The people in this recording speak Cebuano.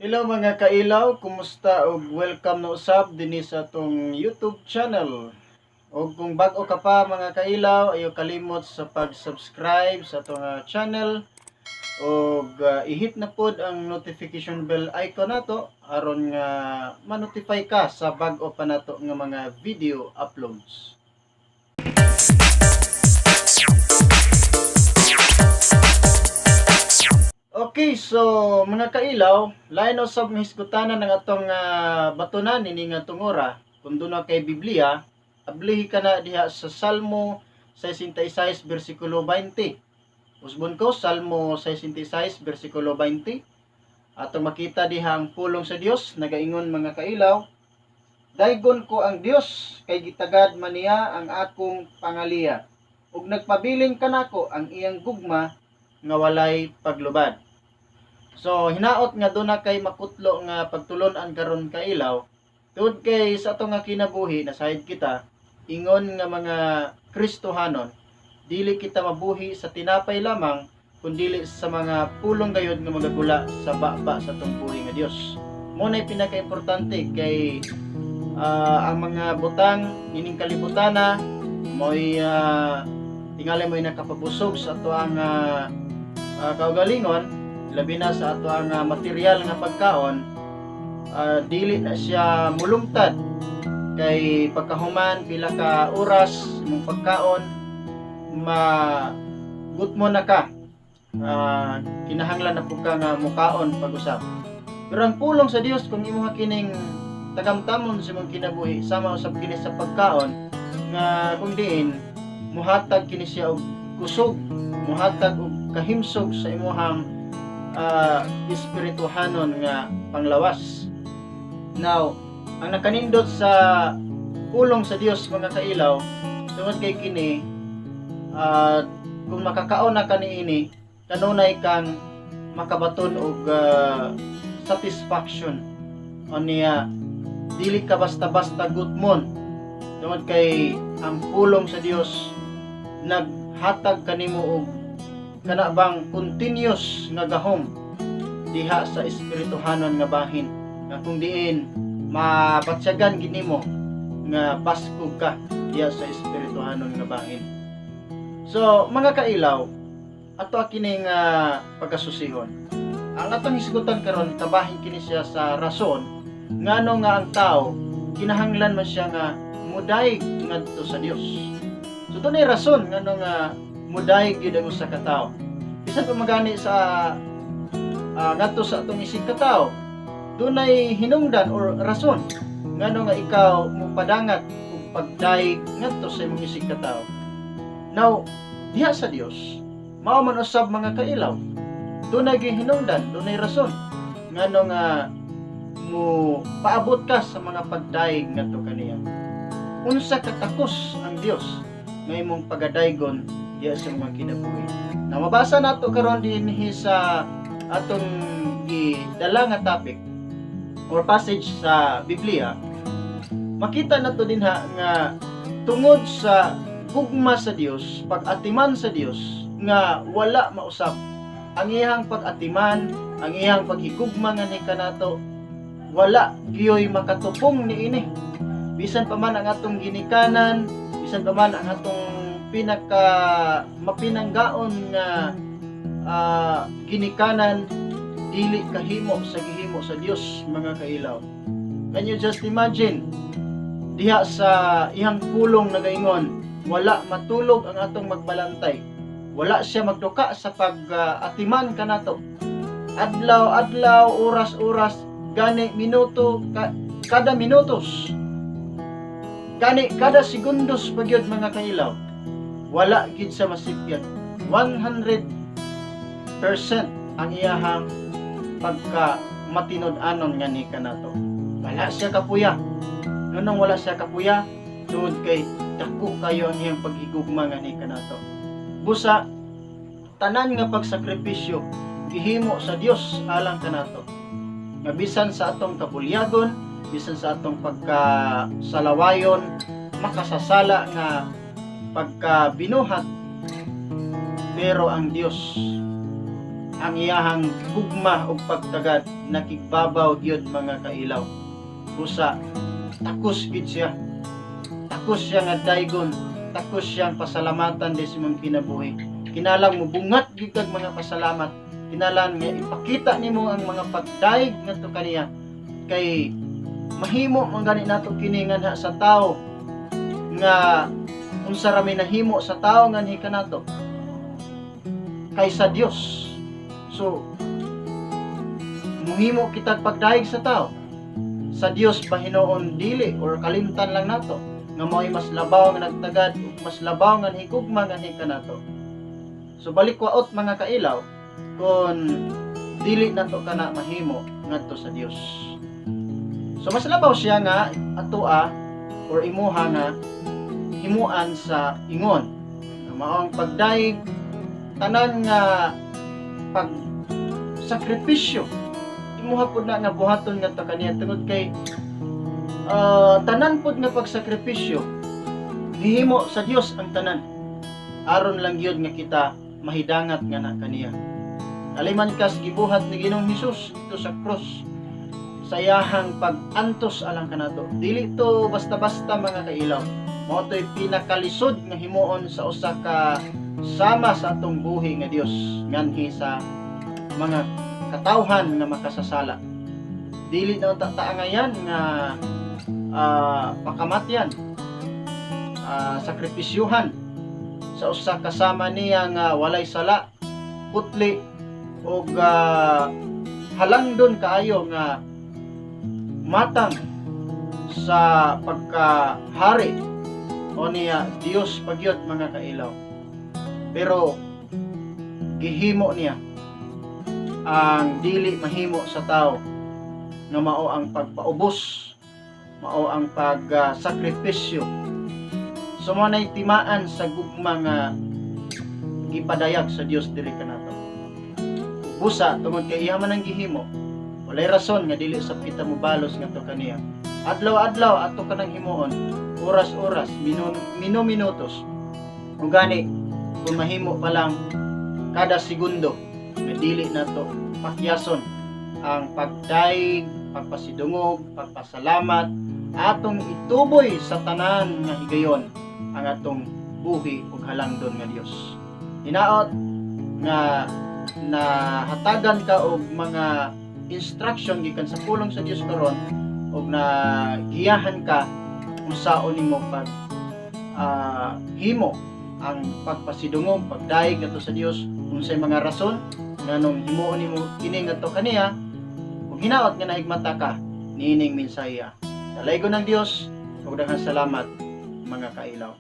Hello mga kailaw, kumusta ug welcome na usab dinhi sa atong YouTube channel. Ug kung bag-o ka pa, mga kailaw, ayaw kalimot sa pag-subscribe sa atong channel ug i-hit na pod ang notification bell icon nato aron nga ma-notify ka sa bag-o pa nato nga mga video uploads. Okay, so mga kailaw, lain usab nga hisgutanan ng atong batunan ini nga tungura. Kung duna kay Biblia, ablihi ka na diha sa Salmo 66 bersikulo 20. Usbon ko, Salmo 66 bersikulo 20. Atong makita diha ang pulong sa Dios nagaingon, mga kailaw, "Daygon ko ang Dios kay gitagad man niya ang akong pangaliya ug nagpabilin kanako ang iyang gugma nga walay paglubad." So hinaot nga duna kay makutlo nga pagtulon-an karon, kailaw, tungod kay sa ato nga kinabuhi nasayod kita ingon nga mga Kristohanon, dili kita mabuhi sa tinapay lamang kundili sa mga pulong gayod nga magagula sa baba sa atong buhi nga Dios. Mao nay pinakaimportante kay ang mga butang nining kalibutana mo'y tingali mo'y nakapabusog sa ato ang kaugalingon, labi na sa ato ang material nga pagkaon, dili na siya mulungtad kay pagkahuman pila ka oras imong pagkaon, ma gutmo na ka, kinahanglan na pud ka nga mukaon pag-usab. Pero ang pulong sa Dios, kung imo kining tagamtamon sa imong kinabuhi, sama usab kini sa pagkaon nga kung diin muhatag kini siya og kusog, muhatag og kahimsog sa imuhang espirituhanon nga panglawas. Now, ang nakanindot sa pulong sa Dios, mga kailaw, tungod kay kini, kung makakaon na kaniini, kanunay kang makabaton og satisfaction. O niya, dili ka basta-basta gutmon. Tungod kay ang pulong sa Dios naghatag kanimo og kana bang continuous nga gahom diha sa espirituhanon nga bahin nga kung diin mabatsyagan gid nimo nga baskog ka diha sa espirituhanon nga bahin. So mga kailaw, ato kining pagkasusihon. Ang atong hisgutan karon, kabahin kini siya sa rason ngano nga ang tao kinahanglan man siya nga mudayeg ngadto sa Dios. So dunay rason ngano nga mudayeg gyud ang usa ka tawo. Bisan pa magani sa ngadto sa atong isig ka tawo, dunay hinungdan or rason ngano nga ikaw mopadangat og pagdayeg ngadto sa imong isig ka tawo. Now, diha sa Dios, mao man usab, mga kailaw. Dunay gihinungdan, dunay rason ngano nga mo paabot ka sa mga pagdayeg ngadto kaniya. Unsa katakos ang Dios nga imong pagadaygon diha sa mga kinabuhi? Na mabasa nato karon dinhi sa atong gidala nga topic or passage sa Biblia, makita nato dinha nga tungod sa gugma sa Dios, pag-atiman sa Dios nga wala mausab. Ang iyang pag-atiman, ang iyang paghigugma nga ni kanato, wala giyoy makatupong niini. Bisan pa man ang atong ginikanan, bisan pa man ang atong pinaka mapinanggaon nga ginikanan, dili kahimo sa gihimo sa Dios, mga kailaw. Can you just imagine, diha sa iyang pulong nagaingon, wala matulog ang atong magbalantay. Wala siya magduka sa pag-atiman kanato. Adlaw, adlaw, oras, oras, gani minuto, kada minutos. Gani kada segundos pa gyud, mga kailaw. Wala gid sa masipyat. 100% ang iyahang pagka matinud-anon nga ni kanato. Wala siya kapuya. Nganong wala siya kapuya? Tungod kay dako kayo ang iyang paghigugma nga ni kanato. Busa tanan nga pagsakripisyo gihimo sa Dios alang kanato. Nga bisan sa atong kabulyagon, bisan sa atong pagkasalawayon, makasasala nga pagkabinuhat, pero ang Dios Ang iyahang gugma ug pagtagad nakigbabaw gyud, mga kailaw. Busa takos gid siya. Takos siya nga daygon, takos siyang pasalamatan di sa imong kinabuhi. Kinalang mo bungat gyud kag mga pasalamat. Kinalan nga ipakita nimo ang mga pagdayeg ngadto kaniya, kay mahimo man gani nato kini nganha sa tao nga unsa ra may nahimo sa tao nganhi kanato kaysa Dios. So muhimo kitag pagdayeg sa tao, sa Dios ba hinuon dili or kalimtan lang nato nga mao'y mas labaw nga nagtagad ug mas labaw nga higugma nganhi kanato? So balikwaot, mga kailaw, kung dili nato kana mahimo ngadto sa Dios. So mas labaw siya nga atoa or imuha nga himuan sa ingon nga mao ang pagdayeg, tanan nga pag sakripisyo, imuha pud na nga buhaton ngadto kaniya, tungod kay tanan pud nga pagsakripisyo, gihimo sa Dios ang tanan aron lang gyud nga kita mahidangat nga na kaniya. Aliman kas gibuhat ni Ginoong Hesus dito sa cross sa iyahang pag-antos alang kanato. Dili to basta-basta, mga kailaw. Mao to'y pinakalisod nga himuon sa usa ka sama sa atong buhi nga Dios nganhi sa mga katawhan nga makasasala. Dili na unta taangayan nga pakamatyan, sakripisyuhan sa usa kasama niya nga walay sala, putli og halangdon kaayo nga matang sa pagkahari o niya Dios pagyud, mga kailaw. Pero gihimo niya ang dili mahimo sa tao nga mao ang pagpaubos, mao ang pagsakripisyo. So mao nay timaan sa gugma nga gipadayag sa Dios diri kanato. Busa tungod kay iya man ang gihimo, walay rason nga dili sab kita mobalos ngadto kaniya. Adlaw-adlaw ato kanang himuon, oras-oras, minu-minutos. Ug gani kung mahimo pa lang kada segundo nga dili nato pakyason ang pagdayeg, pagpasidungog, pagpasalamat, atong ituboy sa tanan nga higayon ang atong buhi ug halangdon nga Dios. Hinaot nga nahatagan ka og mga instruction gikan sa pulong sa Dios karon ug na giyahan ka unsaon nimo pag himo ang pagpasidungog, pagdayeg ngadto sa Dios, unsay mga rason nganong himuon nimo kini ngadto kaniya, ug hinaot nga nahigmata ka niining mensahe. Dalaygon ng Dios ug daghang salamat, mga kailaw.